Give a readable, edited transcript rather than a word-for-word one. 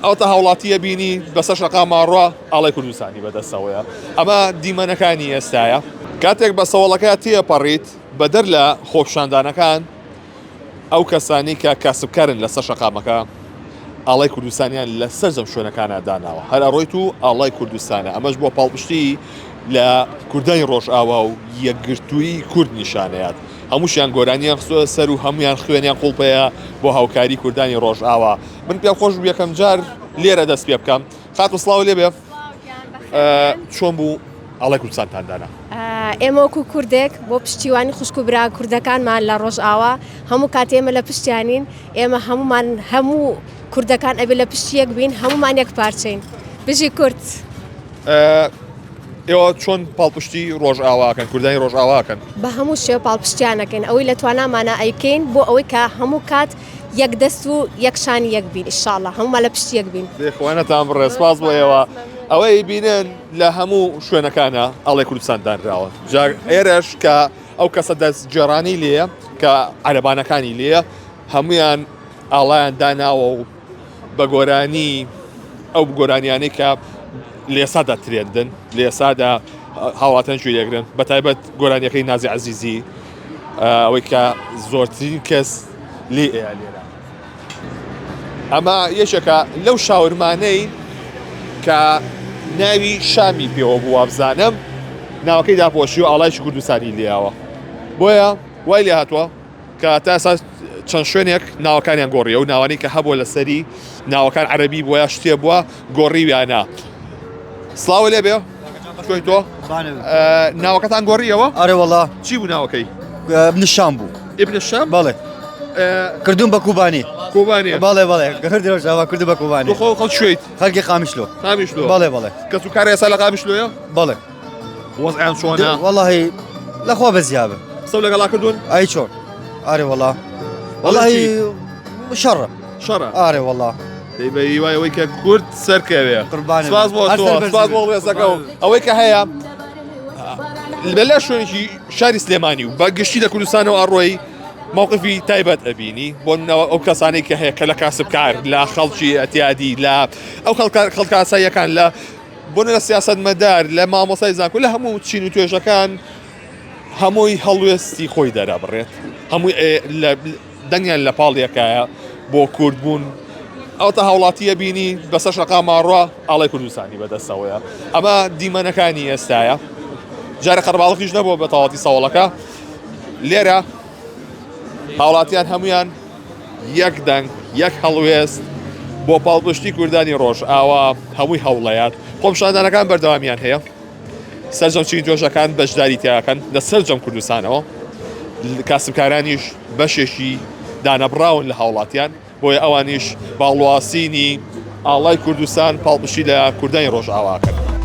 ئەوتا هاوڵاتیە بینی بەسەر شەقاما ڕوا ئاڵای کوردستانی بەدەستەوەیە. ئەمە دیمەنەکانی ئێستایە. کاتێک بە سەوەڵەکە تێپەڕیت بەدەر لە خۆپیشاندانەکان ئەو کەسانەی کە کاسبکارن لەسەر شەقامەکە ئاڵای کوردستانیان لە سەرجەم شوێنەکانە داناوە هەر ئەڕۆیت و ئاڵای کوردستانە ئەمەش بۆ پاڵپشتی لە کوردانی ڕۆژئاوا و یەکگرتووی کورد نیشانەیات هەمووشیان گۆرانیان خستووە سەر و هەمویان خوێنیان قوڵپەیە بۆ هاوکاری کوردانی ڕۆژئاوا من پێم خۆش بوو یەکەم جار لێرە دەست پێ بکەم خاتوو سڵاو لێ بێ چۆن بوو ئاڵای کوردستانتان دانا؟ ئێمە وەکو کوردێک بۆ پشتیوانی خوشک و برا کوردەکانمان لە ڕۆژئاوا هەموو کات ئێمە لە پشتیانین ئێمە هەمومان هەموو کوردەکان ئەبێ لە پشت یەک بین هەمومان یەک پارچەین بژی کورد. ئێوە چۆن پاڵپشتی ڕۆژئاواکەن کوردانی ڕۆژئاواکەن؟ بە هەموو شێوە پاڵپشتیانەکەین ئەوەی لە توانامانە ئەیکەین بۆ ئەوەی کە هەموو کات یەک دەست و یەک شانی یەک بین ئیشاڵا هەموومان لە پشت یەک بین. دەی خوانەتان بڕێ سپاس بۆ ئێوە ئەوەی بینن لە هەموو شوێنەکانە ئاڵای کوردستان دانراوە جا ئێرەش کە ئەو کەسە دەست گێڕانی لێیە کە عەرەبانەکانی لێیە هەمویان ئاڵایان داناوە و بە گۆرانی ئەو گۆرانیانەی کە لێسادا ترێندن لێسادا هاوڵاتیان گوێ لێگرن بە تایبەت گۆرانیەکەی نازی عەزیزی ئەوەی کە زۆرترین کەس لێ ئەیا لێرە ئەمە یەکێکە لەو شاورمانەی کە ناوی شامی پێوە بوو وابزانم ناوەکەی داپۆشی و ئاڵایکی کوردستانی لێیاوە بۆیە وای لێ هاتووە کە تا ئێستا چەند شوێنێک ناوەکانیان گۆڕی ئەو ناوانەی کە هەبووە لەسەری ناوەکان عەربی بووە یا شتێ بووە گۆڕیویانە سڵاوە لێ بێ چۆی تۆ ناوەکەتان گۆڕیەوە ئەرێ وەڵا چی بوو ناوەکەی ابن الشام بوو ابن الشام بەڵێ کردوم بە کوبانی کوبانی بەڵێ بەڵێ کردی ڕۆژاوا کردو بە کوبانی خۆ خەڵ شوێیت خەڵکی قامیشلۆ قامیشلۆ بەڵێ بەڵێ کەس و کار ئێستا لە قامیشلۆیە بەڵێ وەزعیان چۆنە وەڵی لەخوا بەزیابە قسەو لەگەڵا کردوون ئەی چۆن ئارێ وەڵا وەڵی شەڕە شەڕە ئارێ وەڵا دەی بە هیوای ئەوەی کە کورد سەرکەوێ قوربانت سپاس بۆ هەر تۆ سەربەرزی سپاس بۆ ڕێزەکە و ئەوەی کە هەیە لە لە شوێنێکی شاری سلێمانی و بە گشتی لە کوردستانەوە ئەڕۆی مووقفی تایبەت ئەبینی بۆ ناوە ئەو کەسانەی کە هەیە کە لە کاسبکار لە خەڵکی ئەتیادی لە ئەو خەڵکە خەڵکاساییەکان لە بۆ لە سیاسەتمەدار لە مامۆستای زانکۆ لە هەموو چین و توێژەکان هەمووی هەڵوێستی خۆی دەرەبڕێت هەمووی لە دەنگیان لە پاڵ یەکایە بۆ کورد بوون ئەوتا هاوڵاتیە بینی بەسەر شەقاما ڕوا ئاڵای کوردستانی بەدەستەوەیە ئەمە دیمەنەکانی ئێستایە جارە قەرباڵخیش نەبووە بە تەواتی سەوڵەکە لێرە هاوڵاتیان هەمویان یەک دەنگ یەک هەڵوێست بۆ پاڵپشتی کوردانی ڕۆژ ئاوا هەمووی هەوڵەیات خۆپشاندانەکان بەردەوامیان هەیە سەرجەم چین توێژەکان بەشداری تیاکەن لە سەرجەم کوردستانەوە کاسبکارانیش بەشێکی دانەبڕاون لە هاوڵاتیان بۆیە ئەوانیش باڵواسینی ئاڵای کوردستان پاڵپشتی لە کوردانی ڕۆژئاواکەن.